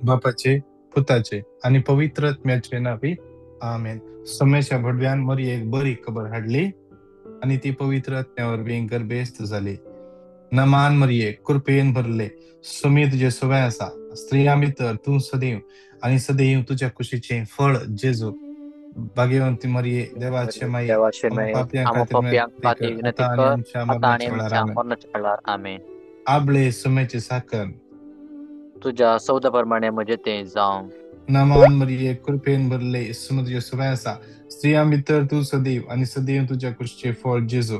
बापाचे, पुताचे आनी पवित्र आत्म्याचे नांवी, आमेन. सोम्याच्या भडव्यान मरयेक बरी खबर हाडली आनी ती पवित्र आत्म्या वरवीं गर्भेस्त जाली. नमान मरये, कृपेन भरले, सोमी तुजे सवय आसा, स्त्रियां भितर तूं सदैव आनी सदैव तुज्या कुशीचें फळ जेजू. भाग्यवंती मरये, देवाचे माये, देवाचे आमकां माये, पापयां आमकां खातीर पापयां विनंती खातीर कर, विनंती आतां आनी कर, आमच्या आतां आनी मरणाच्या वेळार. आमच्या आमेन. मरणाच्या वेळार. आमेन. आबळे सुमेचे साकर. तुज्या सौदा प्रमाणे म्हजें तें जावं. नमान मरिये, कृपेन भरले, इसम तुज्या सवय आसा, स्त्रियां भितर तूं सदैव आनी सदैव तुज्या कुशीचें फळ जेजू.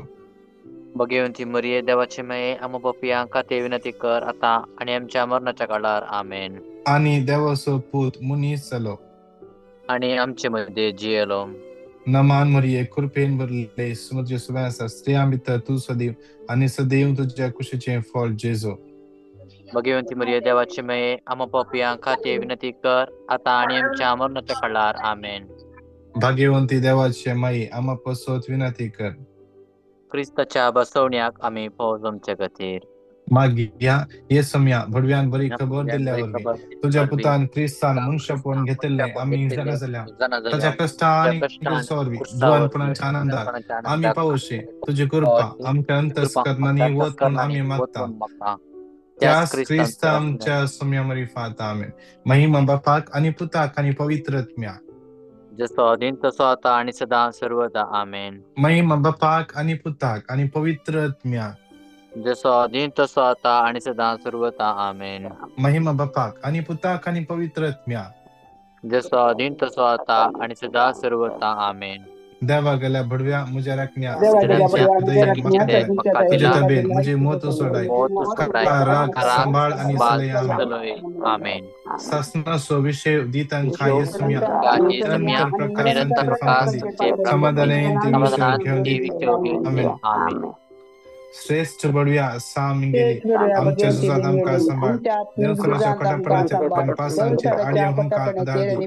भगवंती मरिये, देवाचे माये, आमकां पापयां खातीर विनंती कर, आतां आनी आमच्या मरणाच्या काळार. आमेन. आनी देवाचो पूत मनीस जालो आनी आमचे मदें जियेलो. नमान मरिये, कृपेन भरले, इसम तुज्या सवय आसा, स्त्रियां भितर तूं सदैव आनी सदैव तुज्या कुशीचें फळ जेजू. भगवंती मरिये, देवाचे माये, आमकां पापयां खातीर विनंती कर, आतां आनी आमच्या मरणाच्या काळार. आमेन. भाग्यवंती देवाचे माई, आम्हा पसत विनंती कर. क्रिस्ताच्या बसवण्याक आमी पावस आमचे खातीर. मागीर हे सम्या भडव्यान बरी खबर दिल्ल्या वरवीं तुज्या पुतान क्रिस्तान मनशापण घेतिल्लें आमी जाणा जाल्या, ताच्या कश्टां आनी क्रुसा वरवीं जुवानपणाच्या आनंदात आमी पावोशी तुजी कृपा आमच्या अंतस्करणांनी वत म्हूण आमी मागता, त्याच क्रिस्ता आमच्या सम्या मरिफात. आमेन. महिमा बापाक आनी पुताक आनी पवित्र आत्म्याक, जसो आदीन तसो आता आणि सदा सर्वदा. आमेन. महिमा बापाक आनी पुताक आनी पवित्र आत्म्याक, जसो आदीन तसो आता आणि सदा सर्वदा. आमेन. महिमा बापाक आनी पुताक आनी पवित्र आत्म्याक, जसो आदीन तसो आता आणि सदा सर्वदा. आमेन. देवा गेल्या भडव्या म्हज्या राखण्या, देवा गेल्या सगळ्यांच्या बडव्या म्हज्या दयेन राखण्या, म्हाका दिलाय. सगळ्यांच्या तुज्या दयेन तबेन म्हजी मत सोडाय, राग सांबाळ आनी सलय. आमेन. आमेन. सासनाचो विशय दितांका येसुम्या, निरंतर प्रकाश फांदी, समाधानान ती विशय घेवन दी. आमेन. आमेन. श्रेष्ठ बडव्या साम गेली, आमच्या झुजात आमकां सांबाळ, देवसराच्या कटापणाचेर आनी पासांचेर आडी आमकां आदार दी.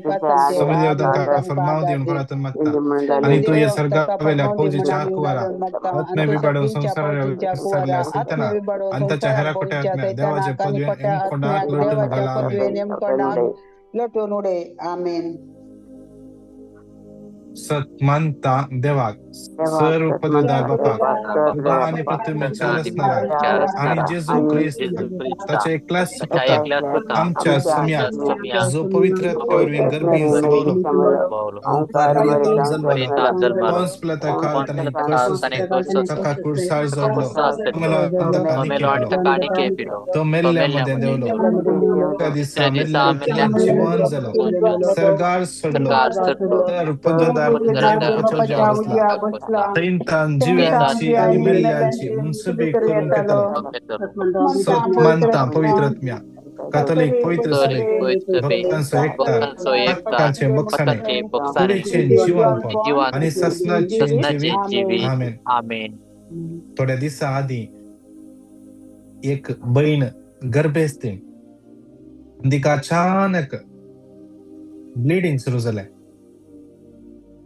समदेव तांकां फरमाव दिवन घरातून मागता आनी तूं हे सर्गावेल्या फौजीच्या आकुवारा आत्म्या बिबाडून संवसारार विसरल्या सैताना आनी ताच्या हेरा कोट्या आत्म्या देवाचे पदवेन एमकोंडाक लोटून घाला. आमेन. लोटून उडय. आमेन. सत मानता देवाक, सर्व पदवीदार बापाक, तुका आनी पृथ्वीच्या रचणाराक आनी जेजू क्रिस्ताक, ताच्या एकल्याच पुताक, आमच्या सम्याक, जो पवित्र आत्म्या वरवीं गर्भीन समवलो, अवतार जल्मलो, पोन्स पिलाता काल ताणें सोंसलें, ताका कुर्सार जोडलो, मेलो आनी ताका केपिलो, तो मेल्ल्या मदें देंवलो, त्या दिसा मेल्ल्यांतल्यान जिवन जालो, सर्गार चडलो, तर पदवीदार देवाच्या उजव्या बसला, थंयतान जिव्यांची आनी मेल्ल्यांची मुनसुबी करूंक येतलो. सत मानता पवित्र आत्म्या, कातोलीक पवित्र सभेक, भक्तांचो एकतार, पातकांचें बक्षाणें, कुडीचें जिवनपण आनी सासणाचें जिवीत. आमेन. आमेन. थोड्या दिसां आदीं एक बहीण गर्भेस्तीण, तिका अचानक ब्लिडींग सुरू जालें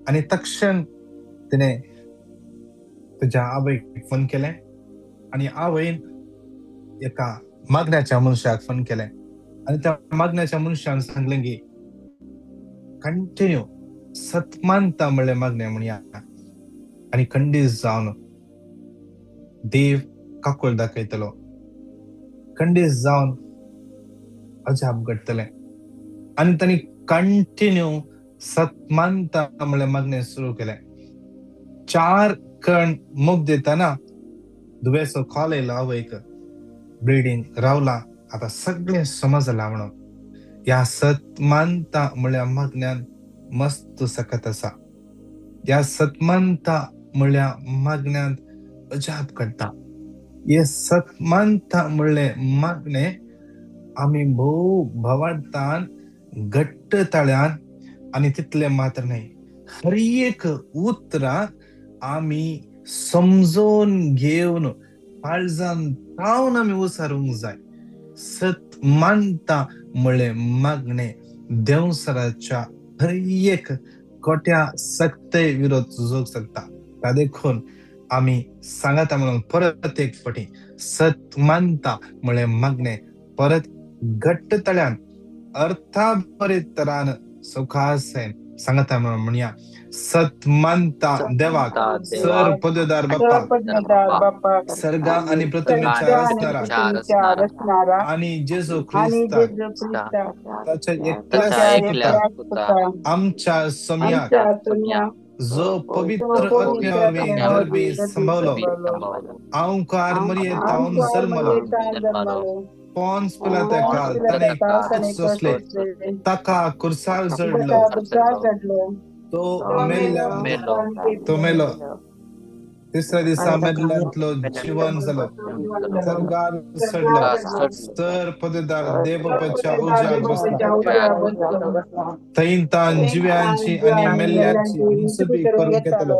आनी तक्षण तिणें तुज्या आवयक फोन केलें आनी आवयन एका मागण्याच्या मनशाक फोन केलें आनी त्या मागण्याच्या मनशान सांगलें की कंटिन्यू सतमानता म्हणलें मागणें म्हणया आनी खंडीत जावन देव काकूळ दाखयतलो, खंडीत जावन अजाप घडटलें. आनी तांणी कंटिन्यू सतमानता म्हणलें मागणें सुरू केलें. 4 कण मोग दितना दुयेंसो कॉल येयलो आवयक, ब्लिडींग रावला, आतां सगळें समजलां म्हणून. ह्या सतमानता म्हणल्या मागण्यान मस्त सकत आसा, ह्या सतमानता म्हणल्या मागण्यांत अजाप घडटा. हे सतमानता म्हणलें मागणें आमी भोव भवार्थान घट्ट ताळ्यान आनी तितलें मात्र न्हय, हर एक उतरां आमी समजून घेवन काळजान तावन आमी उसारूंक जाय. सत मानता म्हणलें मागणें देंवसराच्या हर एक कोट्या सक्ते विरोध झोग शकता. ता देखून आमी सांगाता म्हणून परत एक फावटी सत मानता म्हणलें मागणें परत घट्ट तळ्यान अर्था बरे तरान सवकासायेन सांगता म्हणून म्हणया. सत मानता देवाक, सर पददार बाप्पा, सर्गा आनी पृथ्वीच्या रचणारा आनी जेजू ख्रिस्ताक ताच्या एकल्याच पुता आमच्या सोम्याक, जो पवित्र आत्म्या वरवीं गर्भी संभवलो, अंकार मरियेतावन जल्मलो, पोन्स पिलाताकाल ताणें कश्ट सोंसले, ताका कुर्सार जडलो, तो मेलो, तिसऱ्या दिसा मेल्ल्यांतलो जिवन जालो, सर्गार चडलो, तर पददार देवबापाच्या उज्याक बसला, थंय जिव्यांची आनी मेल्ल्यांची मुसबी करून घेतलो.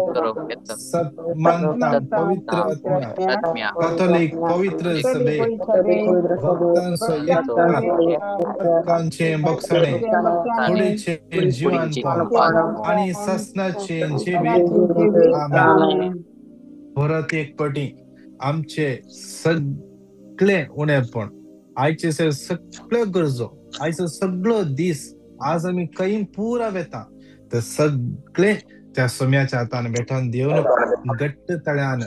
सत मानता पवित्र आत्म्या, कॅथोलिक पवित्र सभे, भक्तांचो एकचार, पातकांचें बक्षणे, कुडीचें जिवनपण आनी सासणाचें जिवीत. आमेन. परत एक पटी आमचे सगळे उणेपण, आयचे सगळ्यो गरजो, आयचो सगळो दीस आज आमी खंय पुरा वेता ते सगळे त्या सोम्याच्या हातान भेटोवन दिवन घट्ट तळ्यान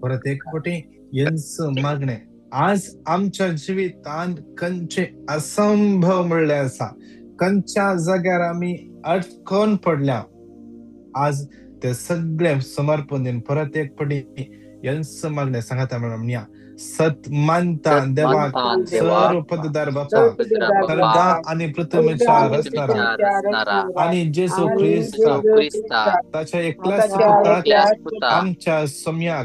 परत एक पटी हेंच मागणें. आज आमच्या जिवितान खंयचें असंभव म्हणलें आसा, खंयच्या जाग्यार आमी अडकोन पडल्या, आज ते सगळे समर्पण दिवन परत एक पटी हेंच मागणें सांगता म्हणया. सत मानता देवाक, सर पददार बाप्पा, सर्गा आनी पृथ्वीच्या रचणारा आनी जेजू ख्रिस्ताक ताच्या एकल्याच पुताक आमच्या सोम्याक,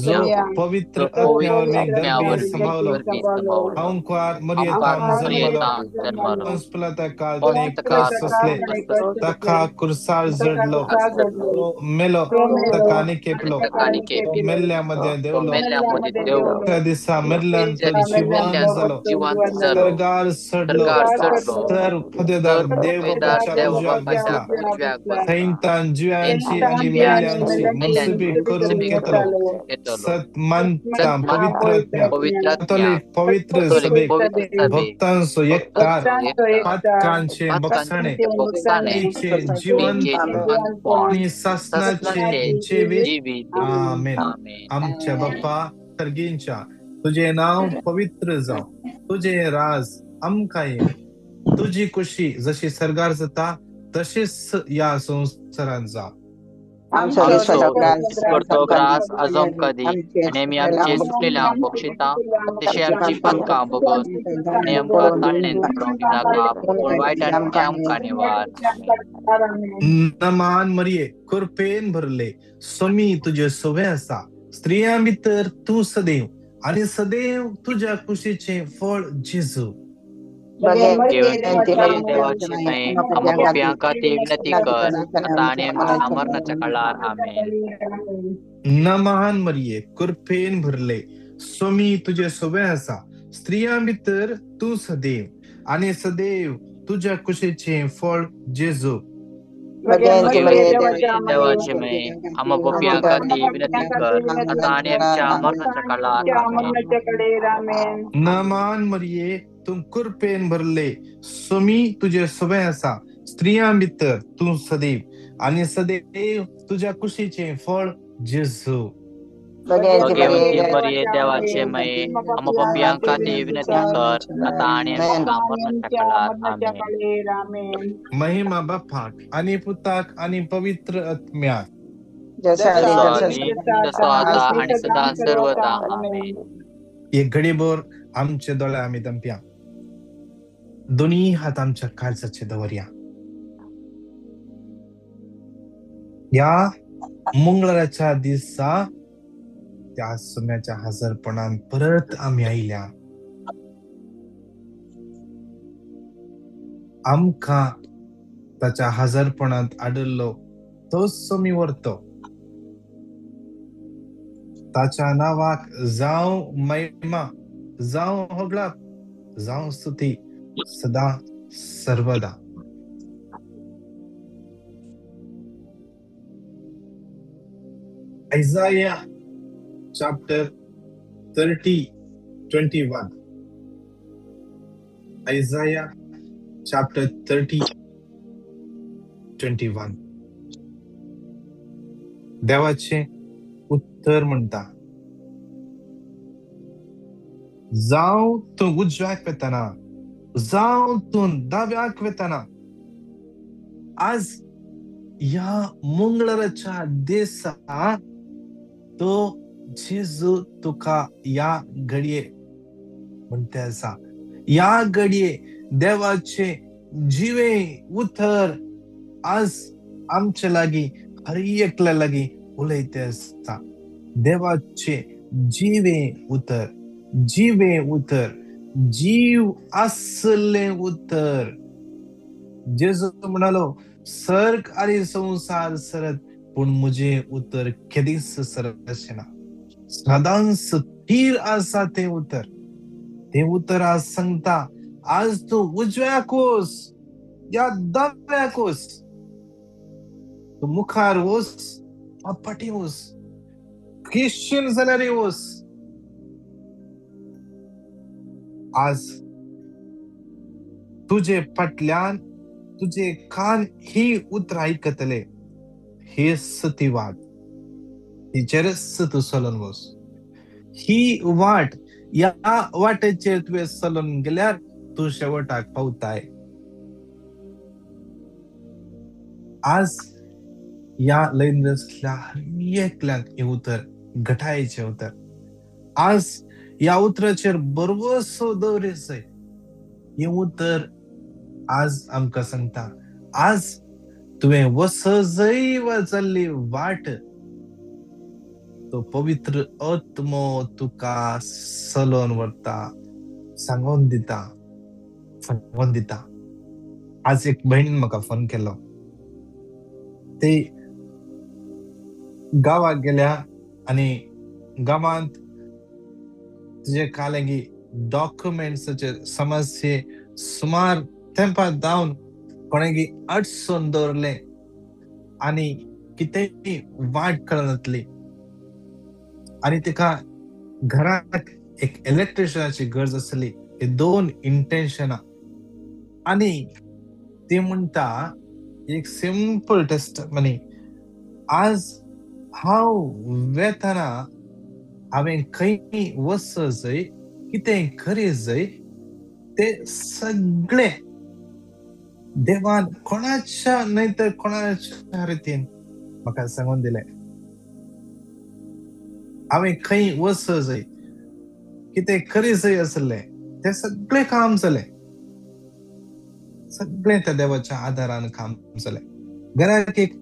जो पवित्र आत्म्या वरवीं गर्भी संभवलो, अंकार मरियेतावन जल्मलो, पोन्स पिलाताकाल ताणें कश्ट सोंसले, ताका कुर्सार जडलो, तो मेलो, ताका आनी केपलो, तो मेल्ल्या मदें देंवलो, त्या दिसा मेल्ल्यांतलो जिवन जालो, सर्गार चडलो, तर पदेदार देवबापाच्या उजव्याक बसला, थंय जिव्यांची आनी मेल्ल्यांची मुसबी करून घेतलो. सत मानता पवित्र आत्म्या, कॅथोलिक पवित्र सभेक, भक्तांचो एकचार, पातकांचें बक्षणे, कुडीचें जिवनपण आनी सासणाचें जिवीत. आमेन. आमच्या बाप्पा सर्गींच्या, तुजें नांव पवित्र जावं, तुजें राज आमकां येवं, तुजी कुशी जशी सर्गार जाता तशीच ह्या संवसारांत जावं. आमचो ग्रास अजून कधी आनी आमी आमचे चुकलेल्यांक बक्षिता, तशी आमची पातकां बगस आनी आमकां ताळणेन पडोवंक दिनाका, पूण वायटांतल्यान आमकां निवार. नमान मरिये, कृपेन भरले, स्वामी तुजे सवे आसा, स्त्रियां भितर तूं सदैव आनी सदैव तुज्या कुशीचें फळ जेजू. देवाची माये, आमकां पापयां खातीर विनंती कर, आतां आनी आमच्या मरणाच्या काळार. आमेन. नमान मरिये, कृपेन भरले, स्वामी तुजे सवे आसा, स्त्रियां भितर तूं सदैव आनी सदैव तुज्या कुशीचें फळ जेजू. देवाची माये, आमकां पापयां खातीर विनंती कर, आतां आनी आमच्या मरणाच्या काळार. आमेन. नमान मरिये, तूं कृपेन भरले, स्वामी तुजे सवे आसा, स्त्रियां भितर तूं सदैव आनी सदैव तुज्या कुशीचें फळ जेजू. भगवती मरिये, देवाचे माये, आमकां पापयां खातीर विनंती कर, आतां आनी आमच्या मरणाच्या काळार. आमेन. महिमा बापाक आनी पुताक आनी पवित्र आत्म्याक, जसो आदी तसो आता आनी सदां सर्वदा. आमेन. एक घडीभर आमचे दोळे आमी दमप्या, दोन्ही हात आमच्या काळजाचे दवरया. ह्या मंगळाराच्या दिसा त्या सुम्याच्या हजरपणान परत आमी आयल्या. आमकां ताच्या हजरपणांत आडल्लो तोच सोमी व्हरतो. ताच्या नांवाक जावं महिमा, जावं होगळाप, जावं स्तुती सदा सर्वदा. Isaiah chapter 30:21. Isaiah chapter 30:21. देवाचें उत्तर म्हणटा, जावं तूं उजव्याक वेतना, जावं तूं दाव्याक वेतना, आज ह्या मंगळाराच्या दिसा तो जेजू तुका ह्या घडये म्हणटा आसा, ह्या घडये देवाचे जिवे उतर आज आमचे लागीं, हर एकल्या लागीं उलयते आसता. देवाचे जिवे उतर, जिवे उतर, जीव आसलें उतर. जेजू म्हणालो, सर्ग आनी संवसार सरत, पूण म्हजें उतर केदीच सरचें ना. सदांच थीर आसा तें उतर. तें उतर आज सांगता, आज तूं उजव्याक वच या दाव्याक वच, तूं मुखार वच वा फाटीं वच, ख्रिश्चन जाल्यार वच, आज तुजे फाटल्यान तुजे कान ही उतरां आयकतले. हेच ती वाट, तिचेरच तूं चलून वच. ही वाट, ह्या वाटेचेर तुवें चलून गेल्यार तूं शेवटाक पावताय. आज ह्या लैंद्रसल्या हर एकल्याक हें उतर घटायचें उतर. आज ह्या उतराचेर बरवसो दवरिसय. हें उतर आज आमकां सांगता, आज तुवें वसजय वचल्ली वाट तो पवित्र आत्मो तुका चलोवन व्हरता, सांगोन दिता, सांगोन दिता. आज एक भयणीन म्हाका फोन केलो. ती गांवाक गेल्या आनी गांवांत तुजे कालेगी डॉक्युमेंट्साचे समस्ये सुमार तेंपार जावन कोणेगी अडचण दवरलें आनी कितेंय वाट कळनातली आनी तिका घराक एक इलेक्ट्रिशनाची गरज आसली. हे दोन इंटेन्शनां. आनी ती म्हणटा, एक सिंपल टेस्ट मनी, आज हांव वेतना हांवें खंय वचत जाय, कितें करीत जाय, ते सगळे देवान कोणाच्या न्हय तर कोणाच्या रितीन म्हाका सांगून दिलें. हांवें खंय वचत जाय, कितें करीत जाय आसलें, तें सगळें काम जालें. सगळें त्या देवाच्या आदारान काम जालें. घराक एक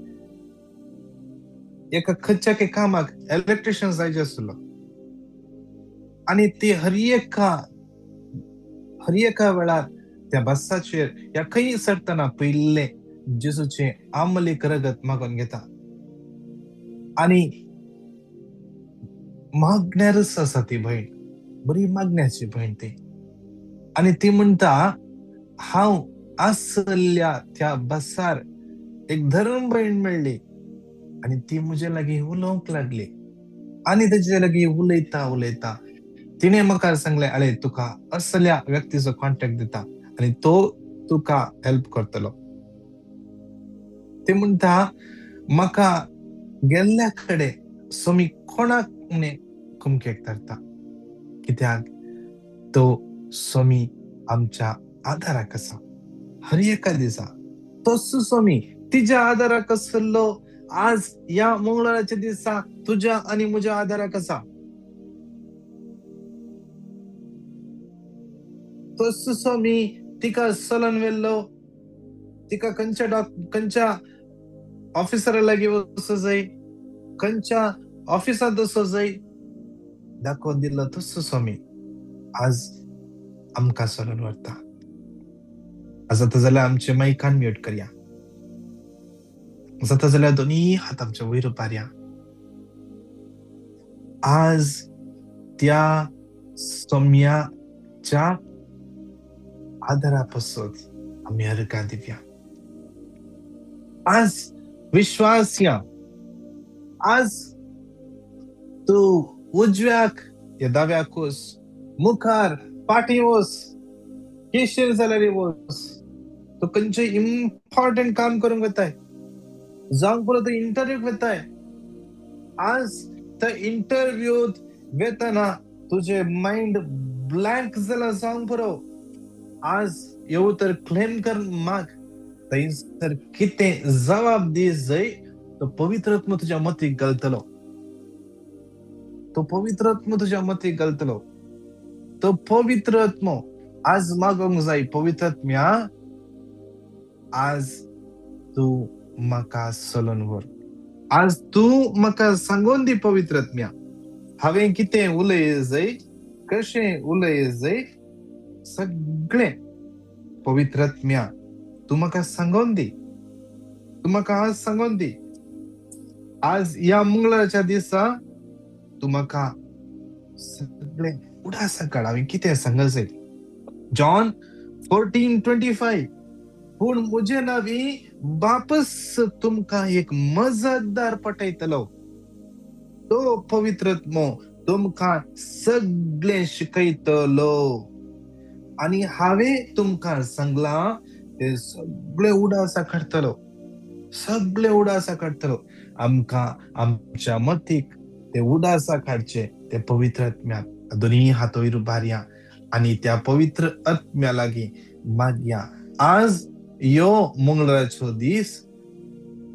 एका खंयच्या कामाक इलेक्ट्रिशियन जाय आसलो आनी ती हर एका वेळार त्या बसाचेर या खंय चडटना पयलें जेजूचें आमलीक रगत मागून घेता आनी मागण्यारच आसा ती भयण, बरी मागण्याची भयण ती. आनी ती म्हणटा, हांव आसल्या त्या बसार एक धर्म भयण मेळ्ळी आनी ती म्हजे लागीं उलोवंक लागली आनी तेजे लागीं उलयता उलयता तिणें म्हाका सांगलें, अरे तुका असल्या व्यक्तीचो कॉन्टेक्ट दिता आनी तो तुका हेल्प करतलो. ती म्हणटा, म्हाका गेल्ल्या कडेन सोमी कोणाक म्हणे कुमकेक धरता, कित्याक तो सोमी आमच्या आदाराक आसा. हर एका दिसा तोच सोमी तिज्या आदाराक आसलो, आज ह्या मंगळाराच्या दिसा तुज्या आनी म्हज्या आदाराक आसा. तोच सोमी तिका चलोन व्हेल्लो, तिका खंयच्या खंयच्या ऑफिसरा लागीं वचूंक जाय, खंयच्या ऑफिसांत वचूंक जाय दाखोवन दिल्लो तोच स्वामी आज आमकां चलोवन व्हरता. आज जाता जाल्यार आमचे मायकान म्यूट करया, जाता जाल्यार दोनूय हात आमचे वयर उबारया. आज त्या सोम्याच्या आदारा पासत आमी अर्गां दिवया. आज विश्वास या, आज तूं उजव्याक या दाव्याक वच, मुखार फाटीं वच, केशेर जाल्यार वच, तूं खंयचें इम्पॉर्टंट काम करूंक वताय, जावंक पुरो तूं इंटरव्यूक वताय. आज त्या इंटरव्यूत वेतना तुजें मायंड ब्लँक जाला जावंक पुरो. आज येव तर क्लेम कर माग, थंयसर कितें जबाब दी जाय तो पवित्र आत्मो तुज्या मतीक घालतलो, तो पवित्र आत्मो तुज्या मतीक घालतलो. तो पवित्र आत्मो आज मागोंक जाय, पवित्र आत्म्या आज तूं म्हाका चलोवन व्हर, आज तूं म्हाका सांगून दी पवित्र आत्म्या हांवें कितें उलय जाय, कशें उलय जाय, सगळें पवित्र आत्म्या तूं म्हाका सांगून दी, तूं म्हाका आज सांगून दी. आज ह्या मंगळाराच्या दिसा तूं म्हाका सगळें उडासा काड हांवें कितें सांगत जाय. जॉन 14:25, पूण म्हजे नांवी बापस तुमकां एक मजतदार पठयतलो, तो पवित्र आत्मो तुमकां सगळें शिकयतलो आनी हांवें तुमकां सांगलां ते सगळे उडासा काडटलो, सगळे उडासा काडटलो. आमकां आमच्या मतीक ते उडासा काडचे ते पवित्र आत्म्याक दोनी हात वयर उबारया आनी त्या पवित्र आत्म्या लागीं मागया. आज यो मंगळाराचो दीस,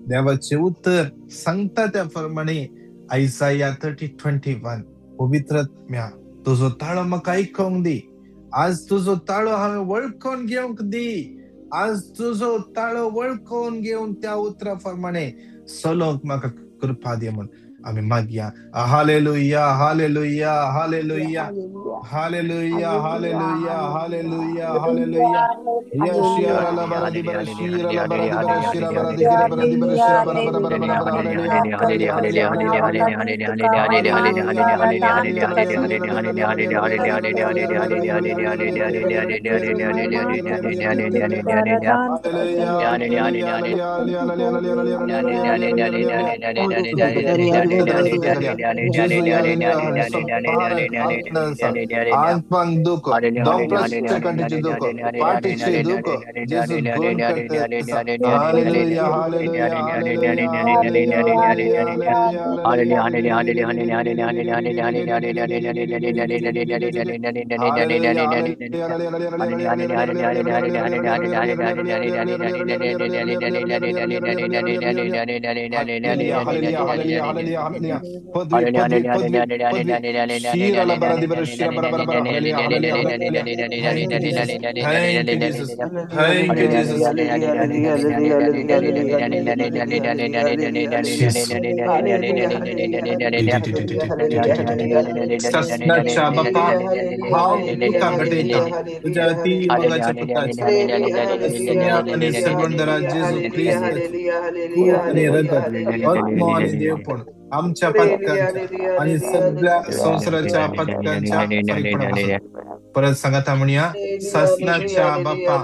देवाचें उतर सांगता त्या प्रमाणे आयजाया 30:21, पवित्र आत्म्या तुजो ताळो म्हाका आयकोंक दी, आज तुजो ताळो हांवें वळखून घेवंक दी, आज तुजो ताळो वळखून घेवन त्या उतरा प्रमाणे चलोवंक म्हाका कृपा दी म्हूण आमी मागया. Hallelujah, hallelujah, hallelujah, hallelujah, hallelujah, hallelujah, hallelujah. आमच्या पथकांच्या आणि सगळ्या संसाराच्या पथकांच्या फारीकपणापासून. परत सांगता म्हणया, सासनाच्या बापा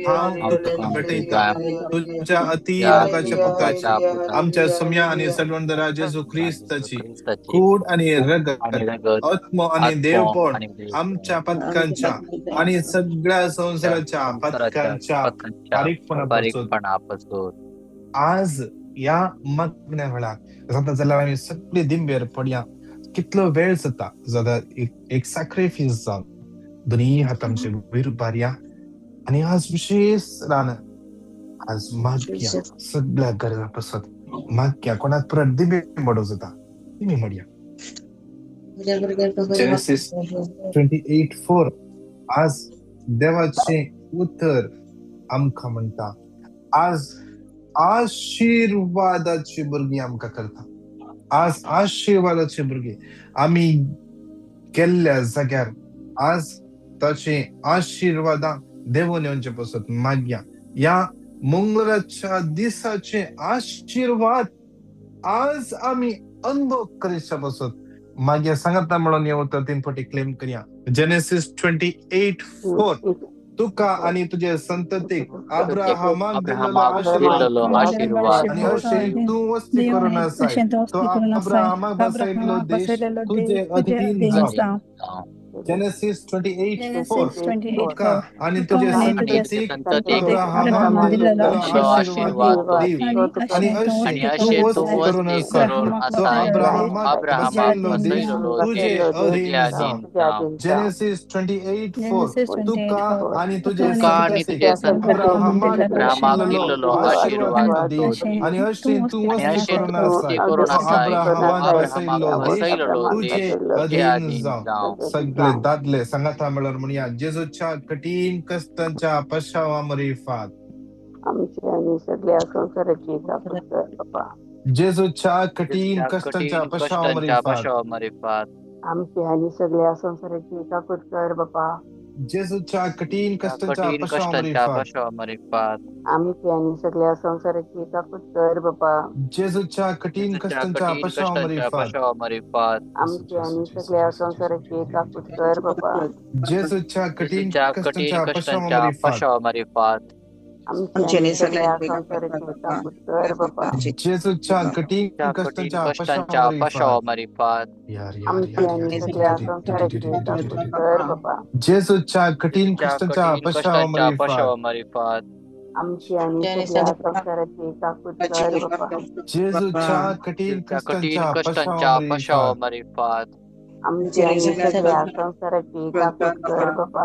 हांव तुका भेटयता, तुझ्या अति मोगाच्या पुताची, आमच्या सम्या आणि सलवंदरा जेजू ख्रिस्ताची कूड आणि रगत, आत्मो आणि देवपण आमच्या पथकांच्या आणि सगळ्या संसाराच्या पथकांच्या फारीकपणापासून. आज या मागण्या वेळार जाता जाल्यार आमी सगळे दिंबेर पडया, कितलो वेळ जाता जाता एक सॅक्रिफायस जावन दोनी हात आमचे वयर उबारया आनी आज विशेश रान आज मागया सगळ्या गरजा पासत मागया. कोणाक परत दिंबे मोडो जाता दिंबे मोडया. जेनेसिस 28:4 आज देवाचें उतर आमकां म्हणटा, आज आशिर्वादाची भुरगीं आमकां करता. आज आशिर्वादाची भुरगीं आमी गेल्ल्या जाग्यार आज ताचे आशिर्वादां देवून येवचे पासत मागया. ह्या मंगळाच्या दिसाचे आशिर्वाद आज आमी अनुभव करच्या पासत मागया. सांगता म्हणून येवं तर तीन फावटी क्लेम करया. जेनेसिस 28:4, तुका आणि तुझे संततीक अब्राहमाक दिलेलो आशीर्वाद आणि अशें तूं वस्ती करून आसाय तो अब्राहमाक बसयल्लो देश तुझे अधीन जावं. Genesis 28:4 Genesis 28 तुका 4. आनी तुका तुजे आनी तुज्या संततीक संततीक अब्राहमान अब्राहमान दिल्लो दिल्लो आशीर्वाद आशीर्वाद तो दी दी आनी आनी अशें तूं अशें आनी वस्ती तूं अशें करून तूं वस्ती आसाय करून वस्ती आसाय करून अब्राहमाक तो आसाय बसयलो देश अब्राहमाक तुज्या अब्राहमाक बसयल्लो अधीन देश जावं. बसयलेलो तुजे देश अधीन तुज्या जावं. अधीन जावं. Genesis 28:4 Genesis तुका 28:4. आनी तुका तुजे आनी तुका आनी तुज्या संततीक तुजे संततीक अब्राहमान अब्राहमाक दिल्लो अब्राहमाक आशीर्वाद दिल्लो दिल्लो आशीर्वाद आशीर्वाद आनी तो दी तो अशें दी आनी तूं अशें तूं वस्ती आनी वस्ती करून अशें करून तूं आसाय वस्ती करून तो आसाय तो अब्राहमान अब्राहमाक बसयल्लो देश बसयलेलो तुजे देश तुजे अधीन अधीन जावं. जावं. सगळे दादले सांगाता मेळोन म्हणया जेजूच्या कठीण कश्टांच्या पशावा मरिफात. आमची आनी सगळ्या संवसाराची काकूत कर बापा. जेजूच्या कठीण जेजूच्या कश्टांच्या कठीण पशावा कश्टांच्या मरिफात. पशावा मरिफात. आमची आनी सगळ्या संवसाराची काकूत कर बापा. जेजूच्या कठीण कश्टांच्या कठीण पशावा कश्टांच्या मरिफात. पशावा मरिफात. आमची आनी सगळ्या संवसाराची काकूत कर बापा. जेजूच्या कठीण जेजूच्या कश्टांच्या कठीण पशावा कश्टांच्या मरिफात. पशावा मरिफात. आमची आनी सगळ्या संवसाराची काकूत कर बापा. जेजूच्या कठीण जेजूच्या कठीण कश्टांच्या पशावा कश्टांच्या मरिफात. पशावा मरिफात. आमची आनी सगळ्या संवसाराची काकूत कर बापा. जेजूच्या कठीण च्या कठीण कश्टांच्या पशावा कश्टांच्या मरिफात. पशावा मरिफात. यार यार आमची यार आनी यार सगळ्या संवसाराची काकूत कर बापा. जेजूच्या कठीण जेजूच्या कश्टांच्या कठीण पशावा कश्टांच्या मरिफात. पशावा मरिफात. आमची आनी सगळ्या संवसाराची काकूत कर बापा. जेजूच्या कठीण जेजूच्या कठीण कश्टांच्या पशावा कश्टांच्या पशावा मरिफात. मरिफात. आमची आनी सगळ्या संवसाराची काकूत कर बापा.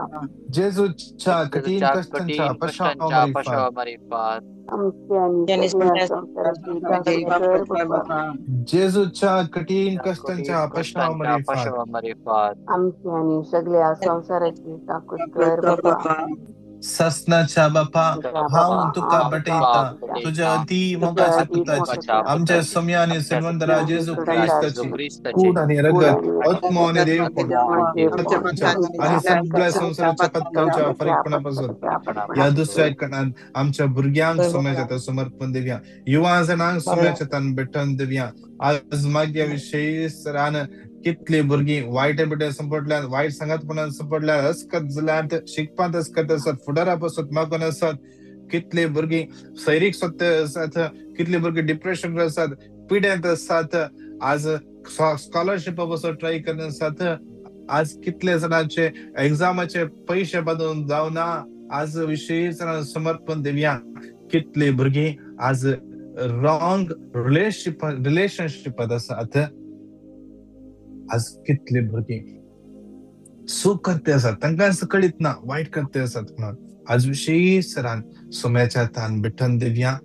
जेजूच्या कठीण जेजूच्या कश्टांच्या कठीण पशावा कश्टांच्या मरिफात. पशावा मरिफात. आमची आनी सगळ्या संवसाराची काकूत कर बापा. जेजूच्या कठीण च्या कश्टांच्या कठीण पशावा कश्टांच्या मरिफात. पशावा मरिफात. आमची आनी सगळ्या संवसाराची काकूत कर बापा. ससनाच्या बापा, तुझ्या हांव बापा तुका हांव तुका बटयता तुका तुज्या बटयता अती तुझ्या मोगाच्या अती पुताची मोगाच्या आमच्या पुताची सोम्या आनी आमच्या सिलवंदरा सोम्या जेजू सिलवंदरा जेजू क्रिस्ताची क्रिस्ताची कूड आनी कूड रगत आणि आत्मो आनी देवपण आत्मो आनी देवपण आमच्या आनी सगळ्या संवसाराच्या पत्कांच्या फरीकपणा पासून ह्या दुसऱ्या कणान आमच्या भुरग्यांक सोम्याच्या हातान समर्पण दिवया, युवा जणांक सोम्याच्या हातान भेटोवन दिवया. आज मागीर विशय सरान कितली भुरगीं वायट बिटे संपडल्यात, वायट सांगातपणान संपडल्यात, अस्कत जाल्यात, शिकपांत अस्कत आसात, फुडारा पासून मागून आसात. कितली भुरगीं सैरीक सत्य आसात, कितली भुरगीं डिप्रेशन आसात, पिड्यांत आसात, आज स्कॉलरशिपा पासून ट्राय करत आसात. आज कितले जाणांचे एग्जामाचे पयशे बांदून जावना. आज विशेष जाणां समर्पण दिवया. कितली भुरगीं आज रॉंग रिलेशनशिपात आसात. आज कितली भुरगीं चूक करते आसात, तांकां कळीत ना वायट करते आसात म्हणून. आज विशेष सरान सोम्याच्या हातान भेटोवन दिवया.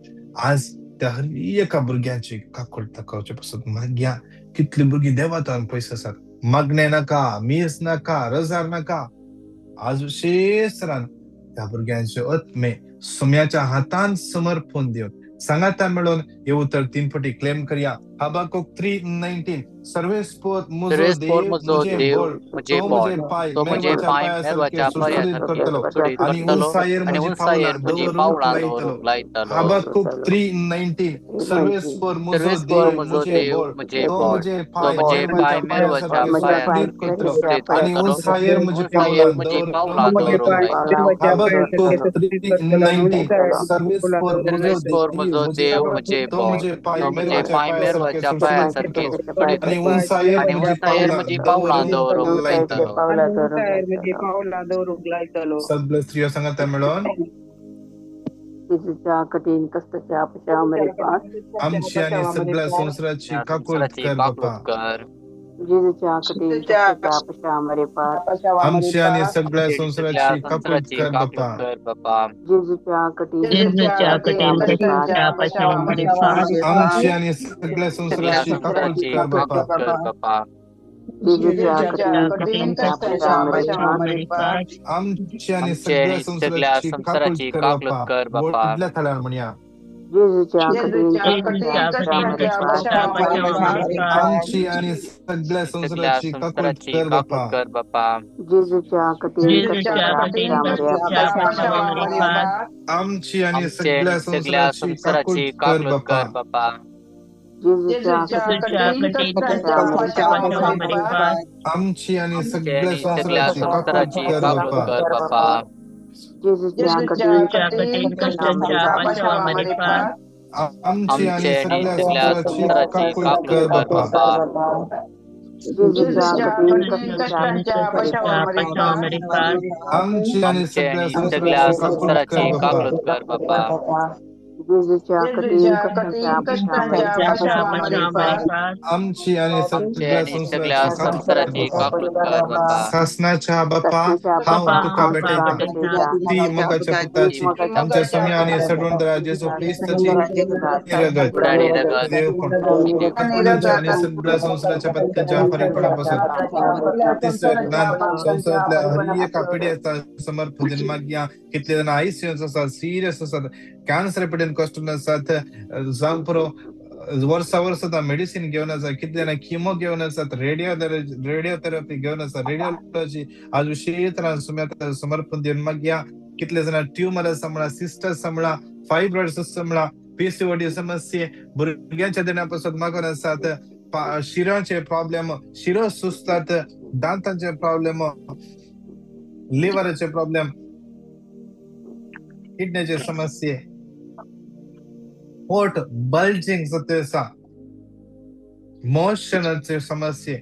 आज त्या हर एका भुरग्यांची काकूळ दाखोवचे पासून मागया. कितली भुरगीं देवातान पयस आसात, मागणें नाका, मीस नाका, रजार नाका. आज विशेष सरान त्या भुरग्यांचे आत्मे सोम्याच्या हातान समर्पण दिवन सांगाता मेळोवन हे उतर 3 फावटी क्लेम करया. हबाकुक 3:19 सर्वेस्पोर मुजो सर्वेस्पोर देव मुजो मुझे देव बोल मुझे तो बोल मुझे पाय तो मुझे मेरवाच्या पाय पायासारखे मेरवाच्या सुडसुडीत पायासारखे करतलो सुडसुडीत आनी करतलो उंचायेर आनी म्हजी उंचायेर पावलां म्हजी दवरूंक पावलां लायतलो. दवरूंक लायतलो. हबाकुक 3:19 सर्वेस्पोर मुजो सर्वेस्पोर देव मुजो मुझे देव बोल मुझे तो बोल मुझे तो पाय मुझे पाय मेरवाच्या मेरवाच्या पायासारखे सुडसुडीत पायासारखे करतलो सुडसुडीत आनी करतलो उंचायेर म्हजी उंचायेर पावलां म्हजी दवरूंक पावलां दवरूंक लायतलो. लायतलो. हबाकुक 3:19 सर्वेस्पोर मुजो सर्वेस्पोर देव मुजो मुझे देव बोल मुझे तो बोल मुझे पाय तो मुझे मेरवाच्या पाय पायासारखे मेरवाच्या सुडसुडीत पायासारखे करतलो सुडसुडीत आनी करतलो उंचायेर आनी म्हजी उंचायेर पावलां म्हजी पावलां दवरूंक दवरूंक लायतलो. लायतलो. सगळे स्त्रियो सांगाता मेळोन जेजूच्या कठीण कश्टाच्या पशावा मरिफात. आमची आनी सगळ्या संवसाराची त्या काकूळ संवसाराची कर काकूत बापा. कर. जेजूच्या कठीण कश्टाच्या पशावा मरिफात. आमची आनी सगळ्या आमची आणि सगळ्या संवसाराची काकूळ संवसाराची कर काकूत बापा. कर बापा. जेजूच्या कठीण जेजूच्या कश्टाच्या कठीण पशावा कश्टाच्या मरिफात. पशावा मरिफात. आमची आनी सगळ्या सगळ्या संवसाराची काकूळ संवसाराची कर बापा. काकूत कर बापा. जेजूच्या जेजूच्या कठीण कठीण कश्टाच्या कश्टाच्या पशावा पशावा मरिफात. मरिफात. आमची आनी आमची सगळ्या आणि सगळ्या संवसाराची काकूळ संवसाराची कर काकूत बापा. कर बापा. व्हडल्या ताळ्यान म्हणया. जेजूच्या कठीण जेजूच्या कश्टाच्या कठीण पशावा कश्टाच्या मरिफात. पशावा मरिफात. आमची आनी सगळ्या सगळ्या संवसाराची काकूळ संवसाराची कर काकूत बापा. कर बापा. जेजूच्या कठीण जेजूच्या कश्टाच्या कठीण पशावा कश्टाच्या मरिफात. पशावा मरिफात. आमची आनी आमची सगळ्या आणि सगळ्या संवसाराची काकूळ संवसाराची कर काकूत बापा. कर बापा. जेजूच्या जेजूच्या कठीण कठीण कश्टाच्या कश्टाच्या पशावा पशावा मरिफात. मरिफात. आमची आनी आमची सगळ्या आणि सगळ्या संवसाराची काकूळ संवसाराची कर काकूत बापा. कर बापा. जेजूच्या कठीण जेजूच्या कठीण कश्टाच्या पशावा मरिफात. आमची आमची आनी आणि सगळ्या सगळ्या संवसाराची संवसाराची काकूळ काकूत कर कर बापा. बापा. जेजूच्या कठीण कश्टांच्या पशावा मारिफात आमची आणि आमचे सगळ्या आणि सगळ्या संसाराची संसाराची काकळूत काकळूत कर कर बापा. बापा. जेजूच्या कठीण कश्टांच्या पशावा मारिफात आमची आणि आमचे सगळ्या आणि सगळ्या संसाराची काकळूत कर संसाराची बापा. काकळूत कर बापा. सासनाच्या बापा, हांव बापा तुका हांव तुका भेटयता भेटयता ती मोगाच्या ती पुताची आमच्या मोगाच्या स्वामी आणि सडवंतरा जेजू क्रिस्ताची रगत गुड आणि रगत देवपण देवपण आमच्या आणि सगळ्या संसाराच्या पत्त्याच्या फरकपणापासून तिसऱ्या ज्ञान संसारातल्या हर एका पिढ्याचा समर्पण मागया. कितले जण आयसीयू आसात, सिरियस आसात, कॅन्सर पिडेन कश्ट आसात, जावं पुरो वर्सा वर्सा मेडिसिन घेवन आसा, कितले जाण किमो घेवन आसात, रेडिओथेरपी घेवन आसा, रेडिओलॉजी आज विशेष समर्पण दिवन मागया. कितले जाण ट्युमर आसा म्हणा, सिस्ट आसा म्हणा, फायब्रॉइड्स आसा म्हणा, पीसीओडी समस्ये भुरग्यांच्या देण्या पासून मागून आसात, शिरांचे प्रॉब्लेम, शिरो सुजतात, दांतांचे प्रॉब्लेम, लिव्हराचे प्रॉब्लेम, किडनीचे समस्ये, पोट बल्जिंग जाता आसा, मोशनाचे समस्ये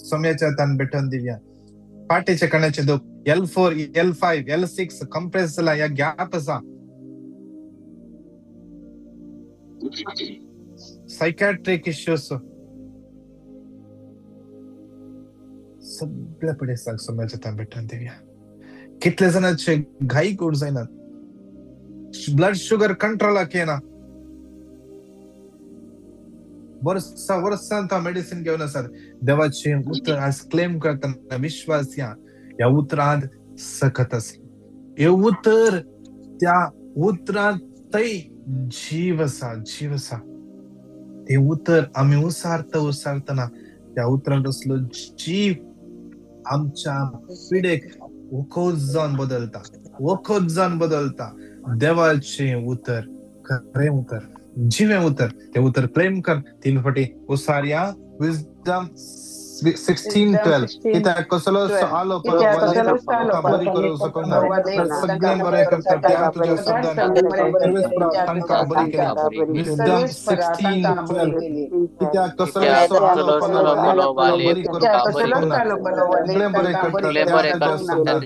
सम्याच्या हातान भेटून दिवया. पाटीचे कण्याचे दुख, L4 L5 L6 compress जाला, ह्या गॅप आसा, सायकॅट्रिक इश्यूज सगळ्या पिडेस्तांक सम्याच्या हातान भेटून दिवया. कितले जाणांचे घाई गोड जायना, ब्लड शुगर कंट्रोलाक येना, वर्सा वर्सान तो मेडिसिन घेवन आसात. देवाचें उतर आज क्लेम करतना विश्वास या ह्या उतरांत सकत आसा. हे उतर त्या उतरांत थंय जीव आसा, जीव आसा. ते उतर आमी उसारता उसारतना त्या उतरांत असलो जीव आमच्या पिडेक वखद जावन बदलता, वखद जावन बदलता. देवाचें उतर खरें उतर, जिवें उतर, ते उतर क्लेम कर. तीन फाटी उसारया. विजडम 16:12 कित्याक कसलोच आलो बरी करूंक शकना, सगळें बरें करता त्या तुज्या शब्दान सर्वेस्परा तांकां बरी केली. विजडम 16:12 कित्याक कसलोच आलो बरी करूंक शकना, सगळें बरें करता त्या तुज्या शब्दान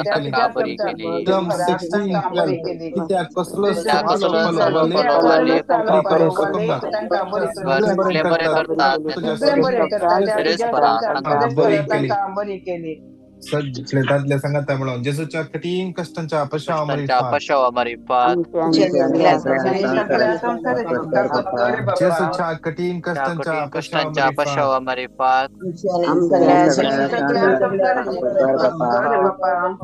तांकां बरी केली. विजडम 16:12 कित्याक कसलोच आलो बरी करूंक शकना, सगळें बरें करता तुज्या बरी केली. सगळे दादले सांगता म्हणून जेजूच्या कठीण कष्टांच्या पशावा मारिफात, जेजूच्या कठीण कष्टांच्या पशावा मारिफात,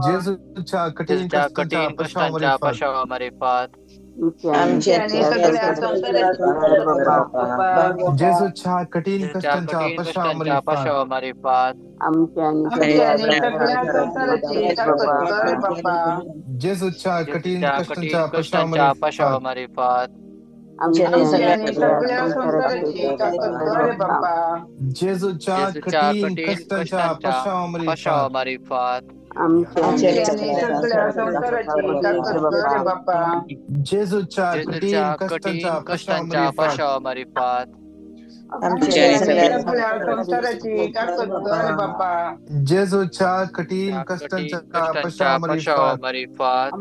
जेजूच्या कठीण कष्टांच्या पशावा मारिफात, जेजूच्या कठीण कष्टांच्या पशावा मारिफात, जेजूच्या कठीण कष्टांच्या पशावा मारिफात, जेजूच्या कठीण कष्टांच्या पशावा मारिफात, जेजूच्या कठीण कष्टांच्या पशावा मारिफात, जेजूच्या कठीण कष्टांच्या पशावा मारिफात,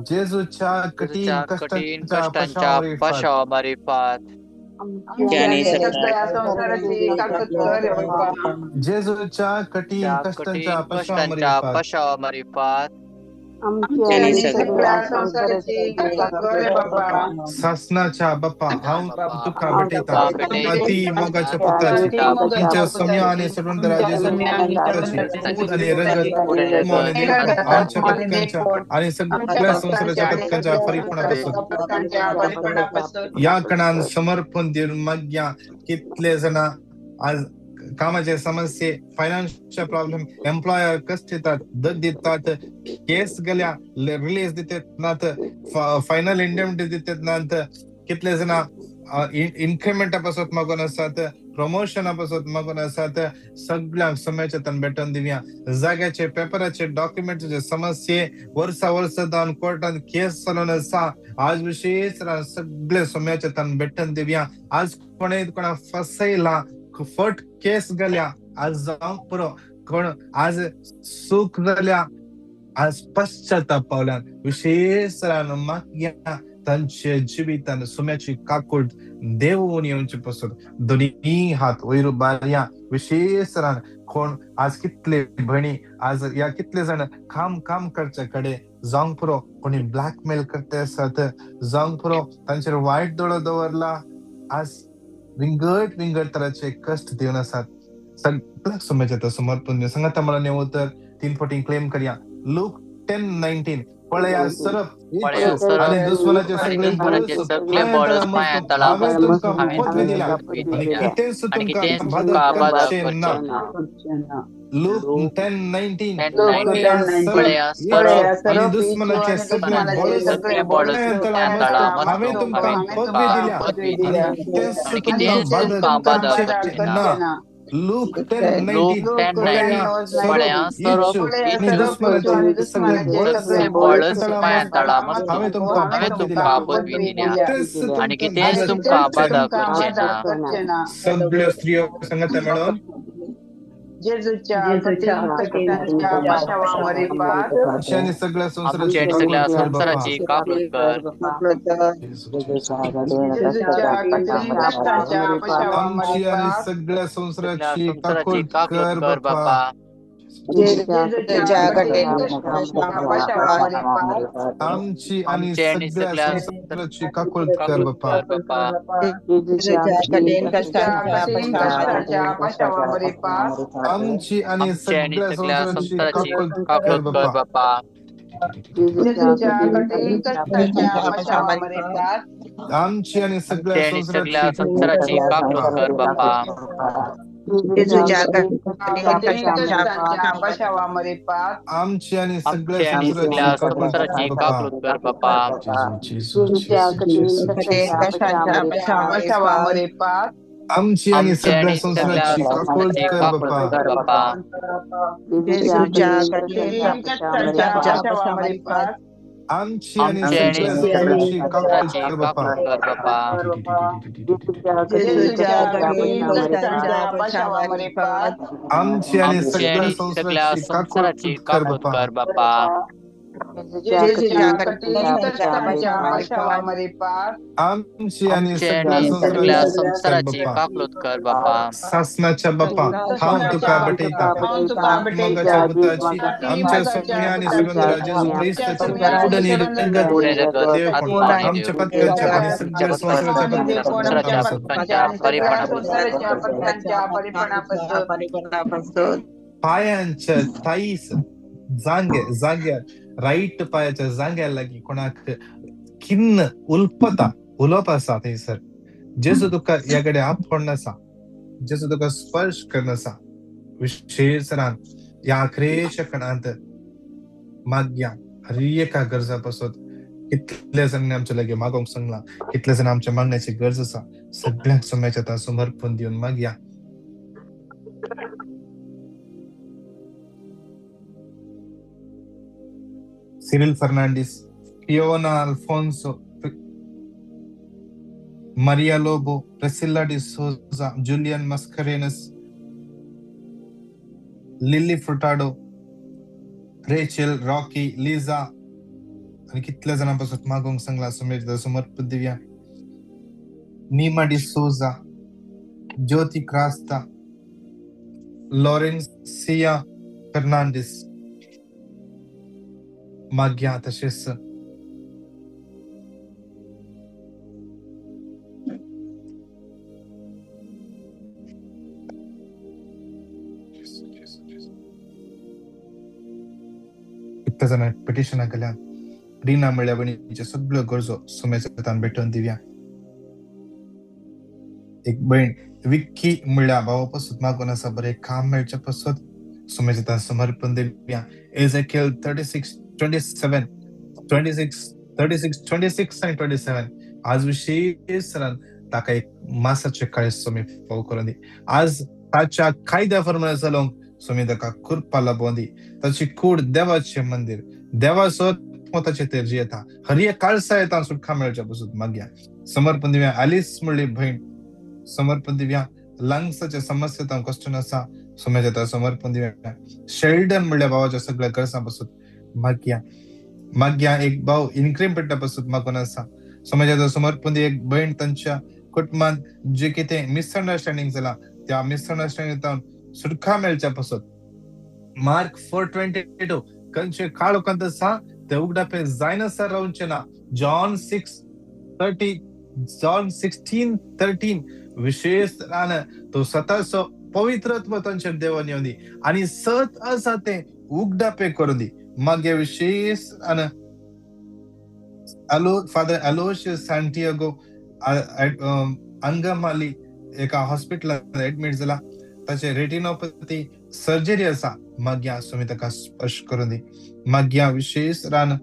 जेजूच्या कठीण कष्टांच्या पशावा मारिफात, जेजूच्या कठीण कष्टांच्या पशावा मारिफात, सासनाच्या बापा, हांव तुका भेटयता ती मोगाच्या पुताची तुमच्या सम्या आणि सर्वंतरा जेजू क्रिस्ताची आणि रगत आमच्या पत्कांच्या आणि सगळ्या संसाराच्या पत्कांच्या फरीपणापासून या कणान समर्पण दिवन मागया. कितले जण आज कामाचे समस्ये, फायनान्शियल प्रॉब्लेम, एम्प्लॉयर कष्ट दितात, दग दितात, केस गेल्या रिलीज दितात नात, फायनल इंडेमिटी दितात नात, कितले जण इन्क्रिमेंटा पासत मागून आसात, प्रमोशना पासत मागून आसात सगळ्यांक सोम्याच्या हातान भेटोवन दिवया. जाग्याचे पेपराचे डॉक्युमेंटाचे समस्ये वर्सा वर्सा जावन कोर्टान केस चलोवन आसा, आज विशेष सगळे सोम्याच्या हातान भेटोवन दिवया. आज कोणे कोणा फसयला, फट केस गेल्या, आज जावंक पुरो, कोण आज सूख जाल्या, आज पश्चाताप पावल्यान विशेष मागया तांचे जिवितान सुम्याची काकूट देवून येवचे पासून दोनी हात वयर बारया. विशेष कोण आज कितले भयणी आज या कितले जाण काम काम करचे कडे जावंक पुरो, कोणी ब्लॅकमेल करते आसात जावंक पुरो, तांचेर वायट दोळो दवरला, आज विंगड विंगड तराचे कश्ट दिवन आसात. सगळ्याक सुम्याच्या समर्पण सांगाता मला नेवो तर 3 फावटी क्लेम करया. लूक 10:19 पळया सरप आणि दुश्मनाचे सगळे बळच हांवें तुमकां पदवी दिल्या आनी कितेंच तुमकां बादक करचें ना. लूक 10:19 पळया सरप आणि दुश्मनाचे सगळे बळच हांवें तुमकां पदवी दिल्या आनी कितेंच तुमकां बादक करचें ना. लूक 10:19 पळया सरप आणि दुश्मनाचे सगळे बळच हांवें तुमकां पदवी दिल्या आनी कितेंच तुमकां बादक करचें ना. सगळ्यो स्त्रियो सांगाता मेळोन आमच्या सगळ्या संसाराची काकळूत कर. आमची आणि सगळ्या संसाराची काकळूत कर बापा. आमची आणि सगळ्या संसाराची काकळूत कर बापा. आमची आणि सगळ्या संसाराची काकळूत कर बापा. आमची आणि सगळ्या संसाराची काकळूत कर बापा. आमची आणि सगळ्या संसाराची काकळूत कर बापा. आमची आणि सगळ्या संसाराची काकळूत कर बापा. आमची आणि सगळ्या संसाराची काकळूत कर बापा. आमची आणि सगळ्या संसाराची काकळूत कर बापा. आमची आणि सगळ्या संसाराची काकळूत कर बापा. सासनाच्या बापा हांव तुका बटयता, मोगाच्या पुताची आमच्या सोम्या आणि सुगंधरा जेजू क्रिस्ताची उडणी रगत देव आमच्या पत्कांच्या आणि सगळ्या संसाराच्या परिपणापासून. पायांच्या थाईस जांगे जाग्यार राईट पायाच्या जांग्या लागीं कोणाक किन्न उलपता उलोवप आसा थंयसर. जेजू तुका ह्या कडेन आपोवन आसा, जेजू तुका स्पर्श करून आसा. विशेष ह्या आखरेच्या खणांत मागया हर एका गरजा पासत. कितले जाणांनी आमच्या लागीं मागोवंक सांगलां, कितले जाण आमच्या मागण्याची गरज आसा, सगळ्यांक सोम्याच्या आतां समर्पण दिवन मागया. Cyril Fernandes, Fiona Alfonso, Maria Lobo, Priscilla D'Souza, Julian Mascarenhas, Lily Furtado, Rachel, Rocky, Liza आनी कितल्या जाणां पासून मागोवंक सांगलां सुमेर समर्पण दिवया. Nima D'Souza, Jyoti Crasta, Laurencia Fernandes मागया. तशेंच कितल्या जाणां पिटिशनां केल्या. रिना म्हळ्या भयणीच्यो सगळ्यो गरजो सुमेच्या हातान भेटोवन दिवया. एक भयण विक्की म्हळ्या भावा पासून मागून आसा बरें काम मेळचे पासत सुमेच्या हातान समर्पण दिवया. एझेकियल 36, 27, 26, 36 आनी 27 आज विशेष ताका एक मासाचे काळीज स्वामी फाव करून दी. आज ताच्या कायद्या प्रमाणे चलोवंक स्वामी ताका कृपा लाबोवन दी. ताची कूड देवाचें मंदीर, देवाचो आत्मो ताचे तेर जियेता. हर एक काळसा येता सुटका मेळच्या पासून मागया. समर्पण दिव्या आलिस म्हणली भयण, समर्पण दिव्या लंग्साच्या समस्या तांकां कश्ट आसा, स्वामी समर्पण दिव्या. शेल्डन म्हणल्या भावाच्या सगळ्या गरजां पासून मागया. मागया एक भाव इनक्रीम पेट्टा पासून मागून आसा, समाजाचो समर्पण. एक भयण तांच्या कुटुंबान जे कितें मिसअंडरस्टँडींग जाला त्या मिसअंडरस्टँडिंग सुटका मेळच्या पासून. मार्क 4:22 खंयचे काळोखांत आसा ते उगडापे जायनासतना रावचें ना. जॉन 6:30, जॉन 16:13 विशेष तरान तो स्वताचो पवित्रत्व तांचेर देवान येवन दी आनी सत आसा तें उगडापे करून दी. मागीर विशेष फादर अलोशियस सांटियागो अंगमाली एका हॉस्पिटलांत एडमीट जाला, ताचे रेटिनोपॅथी सर्जरी आसा, मागीर स्वामी ताका स्पर्श करून दी. मागीर विशेष रान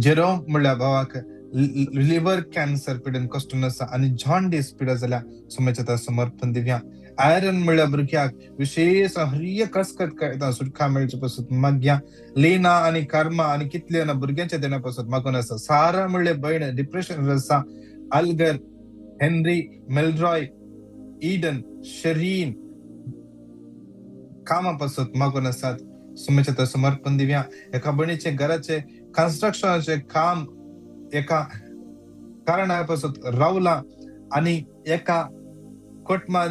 जेरोम म्हणल्या भावाक लिव्हर कॅन्सर पिडेन कश्ट आसा आनी जॉन्डिस पिडा जाल्या, स्वामीच्या ताका समर्पण दिव्या. आयरन म्हणल्या भुरग्याक विशेष हर कसकत कळटा सुटका मेळचे पासून मागया. लीना आनी कर्मा आनी कितले ना भुरग्यांच्या देण्या पासून मागून आसा. सारा म्हणले भयण डिप्रेशन आसा. अल्गर, हेनरी, मेलरॉय, ईडन, शरीन कामा पासून मागून आसात, स्वामीच्या ताका समर्पण दिव्या. एका भयणीचे घराचे कन्स्ट्रक्शनाचे काम एका कारणा पासून रावला आनी एका कुटुंबात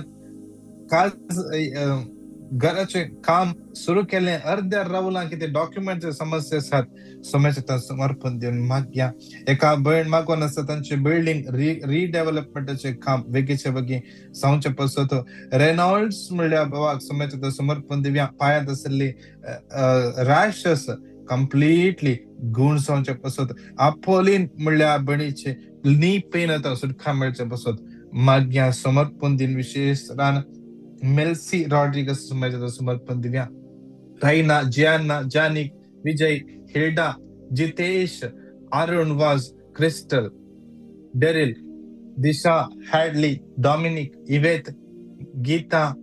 घराचे काम सुरू केलें अर्द्या रावला कितें डॉक्युमेंटचे समस्या आसात, स्वामीच्या ताका समर्पण दिवन मागया. एका भयण मागून आसा तांचे बिल्डींग रिडेव्हलपमेंटाचें काम बेगीचे बेगीन जावचे पासून. रेनॉल्ड्स म्हणल्या भावाक स्वामीच्या ताका समर्पण दिवया. पांयांत आशिल्ली रॅशस कंप्लीटली गुण जावचे पासून. आपोलीन म्हणल्या भयणीचे नी पेन आतां सुटका मेळचे पासून मागया. समर्पण दिन विशेष रान मेल्सी रॉड्रिगस स्वामीच्या समर्पण Divya. Raina, Gianna, Janik, Vijay, Hilda, Jitesh, Arun Vaz, Crystal, Daryl, Disha, Hadley, Dominic, Yvette, Geetha,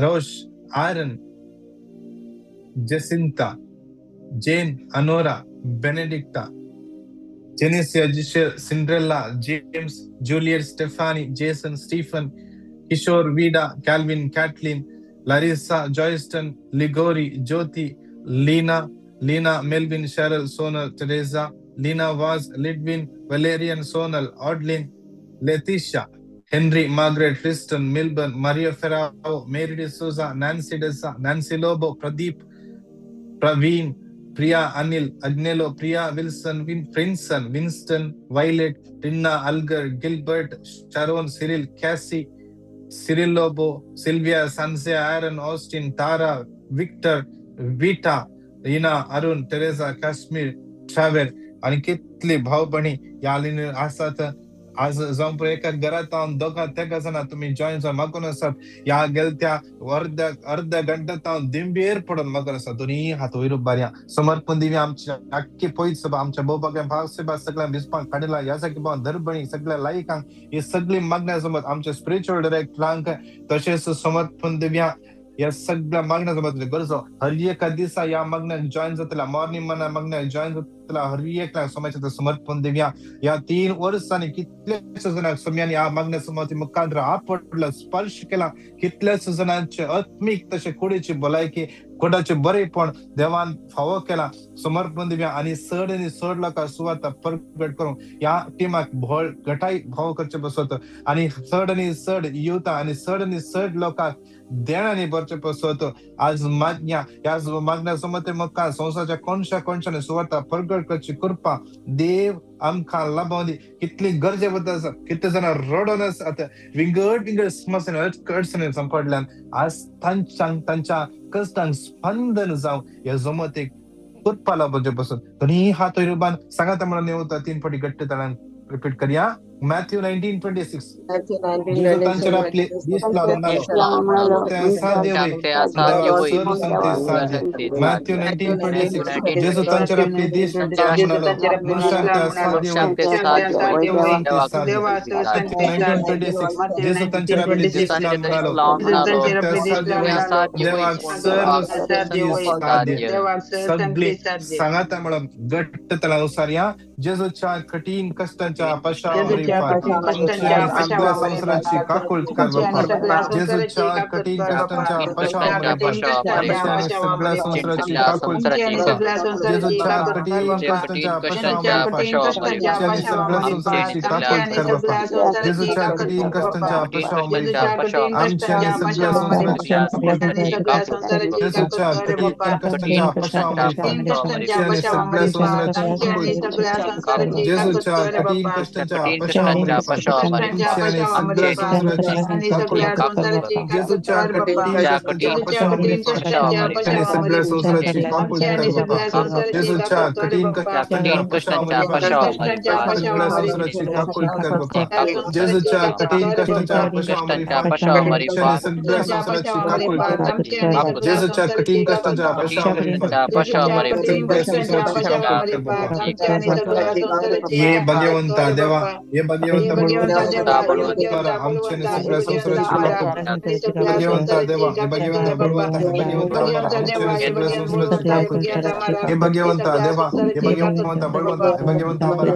Rosh, Aaron, Jacinta, Jane, Anora, Benedicta, Jenicia, Giselle, Cinderella, James, Juliet, Stephanie, Jason, Stephen, Kishore, Vida, Calvin, Kathleen, Larissa, Joyston, Ligori, Jyoti, Leena, Leena, Melvin, Cheryl, Sonal, Teresa, Leena Vaz, Lidwin, Valerian, Sonal, Audlin, Letitia, Henry, Margaret, Tristan, Milburn, Maria Ferrao, Mary D'Souza, Nancy Desa, Nancy Lobo, Pradeep, Praveen, Priya, Anil, Agnello, Priya, Wilson, Princeton, Winston, Violet, Rinna, Algar, Gilbert, Sharon, Cyril, Cassie, Cyril Lobo, Sylvia, Sansia, Aaron, Austin, Tara, Victor, Vita, Rina, Arun, Teresa, Kashmir, Travel आणि कितली भाव बहिणी ह्या लायनीर आसात. आज जावं पळय एका घरांत हांव दोगां तेगां जाणां तुमी जॉयन जावन मागून आसात. ह्या गेल्या त्या अर्द्या अर्द्या घंट्यात हांव दिंबेर पडून मागून आसा. दोनी हात वयर उबारया. समर्पण दिवया आमच्या आख्खी पयस सभा, आमच्या भोवभाग्या भाव सेवा सगळ्या बिस्पांक काडला ह्या सारखे भाव धरबणी सगळ्या लायकांक ही सगळी मागण्या समज आमच्या स्पिरिच्युअल डिरेक्टरांक तशेंच समर्पण दिवया. ह्या सगळ्या मागण्या समज गरजो हर एका दिसा ह्या मागण्याक जॉयन जातला, मॉर्निंग मना मागण्याक जॉयन जातला, हर एकल्या समाजाचें समर्पण दिवया. ह्या 3 वर्सांनी कितल्याश्या जाणांक स्वाम्यान ह्या मागण्या समाज मुखांतर आपडला, स्पर्श केला. कितल्याश्या जाणांचे आत्मीक तशें कुडीची भलायकी, कुडाचें बरेपण देवान फावो केला. समर्पण दिवया आनी चड आनी चड लोकांक सुवार्ता परगट करूंक ह्या टिमाक भळ घटाय फावो करचे पसत आनी चड आनी चड युवता आनी चड आनी चड लोकांक देणांनी भरचे पसत. आज मागण्या ह्या मागण्या समते मुखार संवसाराच्या कोनशा कोनशांनी सुवार्ता परगट करची कृपा देव आमकां लाबोवन दी. कितली गरजे बद्दल आसा, कितले जाणां रडोन आसात, विंगड विंगड समस्यांनी अडचणीन सांपडल्यान आज तांच्या कश्टांक स्पंदन जावं ह्या जमतेक कृपा लाबोवचे पसून. दोनी हात वयर उबारून सांगाता म्हणून येवता 3 फावटी घट्ट ताळ्यान रिपीट करया. मॅथ्यू 19:26. जेजू तांचेर आपले दीस लावन म्हणालो, तें असाध्य वय, देवाक सर्व संगती साध्य. मॅथ्यू 19:26. जेजू तांचेर आपले दीस लावन म्हणालो, मनुष्यांक तें असाध्य वय, देवाक संगती साध्य. मॅथ्यू 19:26. जेजू तांचेर आपले दीस लावन म्हणालो, मनुष्यांक तें असाध्य वय, देवाक सर्व संगती साध्य. सगळी सांगाता म्हणून घट्ट तळानुसार या जेजूच्या कठीण कष्टांच्या पशावर सगळ्या संसाराची काकूळ कर बाप्पा. जेजूच्या कठीण कष्टांच्या पशावर सगळ्या संसाराची काकूळ कर. जेजूच्या कठीण कष्टांच्या पशावर सगळ्या संसाराची काकूळ कर बाप्पा. जेजूच्या कठीण कष्टांच्या पशावर आमच्या सगळ्या संसाराची काकूळ. जेजूच्या कठीण कष्टांच्या पशावर सगळ्या संसाराची काकूळ. जेजूच्या कठीण कष्टांच्या पशावर सगळ्या संसाराची काकूळ. जेजूच्या कठीण कष्टांच्या पशावर सगळ्या संसाराची काकूळ कर बाप्पा. जेजूच्या कठीण कष्टांच्या पशावर सगळ्या संसाराची काकूळ कर बाप्पा. जेजूच्या कठीण कष्टांच्या पशावर सगळ्या संसाराची काकूळ कर. जेजूच्या कठीण कष्टांच्या पशावर सगळ्या संसाराची काकूळ कर बाप्पा. हे भगवंता देवा, हे भगवंता बळवंता, आमच्या सगळ्या संसाराची काकूळ. भगवंता देवा, हे भगवंता बळवंता, हे भगवंता आमच्या सगळ्या संसाराची काकूळ. हे भगवंता देवा, हे भगवंता बळवंता, हे भगवंता सगळ्या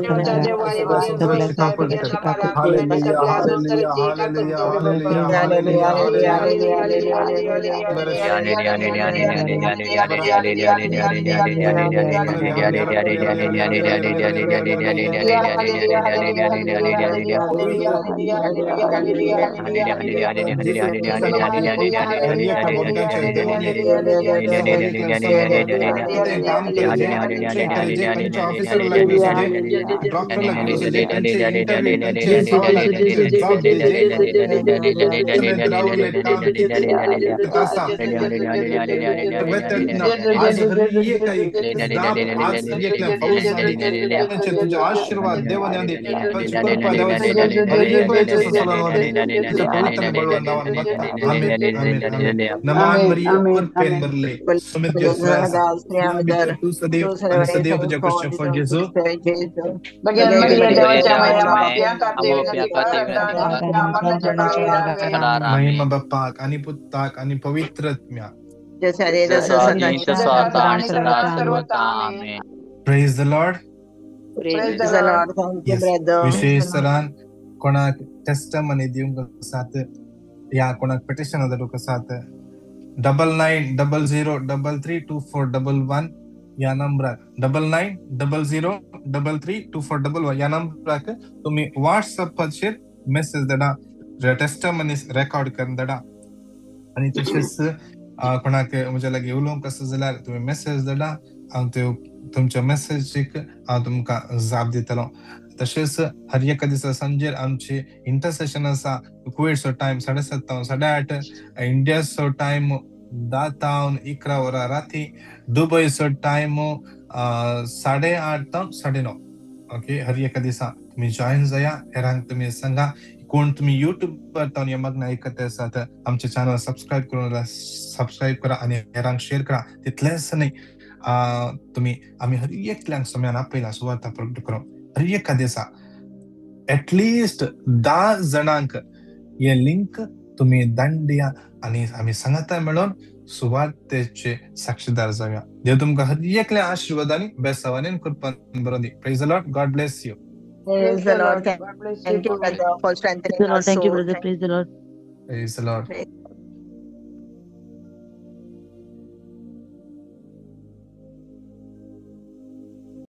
संसाराची काकूळ कर. Hallelujah, hallelujah, hallelujah, hallelujah, hallelujah, तुझे आशीर्वाद देवाने सदैव तुझ्या कृपेने जेजू. महिमा बाप्पाक आणि पुत्ताक आणि पवित्र आत्म्या. Praise the Lord. विशेष तरान कोणाक टेस्टमनी दिवंक आसात या कोणाक पिटिशन धाडूंक आसात 9900 33 2411 या नंबराक 9900 33 2411 या नंबराक तुम्ही व्हॉट्सअपाचेर मेसेज धाडा, टेस्टमनी रेकॉर्ड करून धाडा. आनी तशेंच कोणाक म्हज्या लागीं उलोवंक आसा जाल्यार तुमी मेसेज धाडा, हांव त्यो तुमच्या मेसेजीक हांव तुमकां जाप दितलो. तशेंच हर एका दिसा सांजेर आमची इंटरसेशन आसा. कुवेटचो टायम 7:30 तावन 8:30, इंडियाचो टायम 10 तावन 11 वरां राती, दुबयचो टायम 8:30 तावन 9:30. ओके, हर एका दिसा तुमी जॉयन जाया, हेरांक तुमी सांगा. कोण तुमी युट्यूबार तावन हे मागणें आयकत आसात, आमचे चॅनल सबस्क्रायब करून सबस्क्रायब करा आनी हेरांक शेअर करा. तितलेंच न्हय, तुमी आमी हर एकल्यांक सम्यान आपयला सुवार्ता प्रकट करूं. हर एका दिसा एटलिस्ट 10 जाणांक हे लिंक तुमी धाडया आनी आमी सांगाता मेळोन सुवार्तेचे साक्षीदार जावया. देव तुमकां हर एकल्या आशीर्वादांनी बेसावानी कृपान बरोवंदी. Praise the Lord. God bless you. Praise the Lord. Thank you, brother, for strengthening us. Thank you, brother. Praise the Lord. Praise the Lord.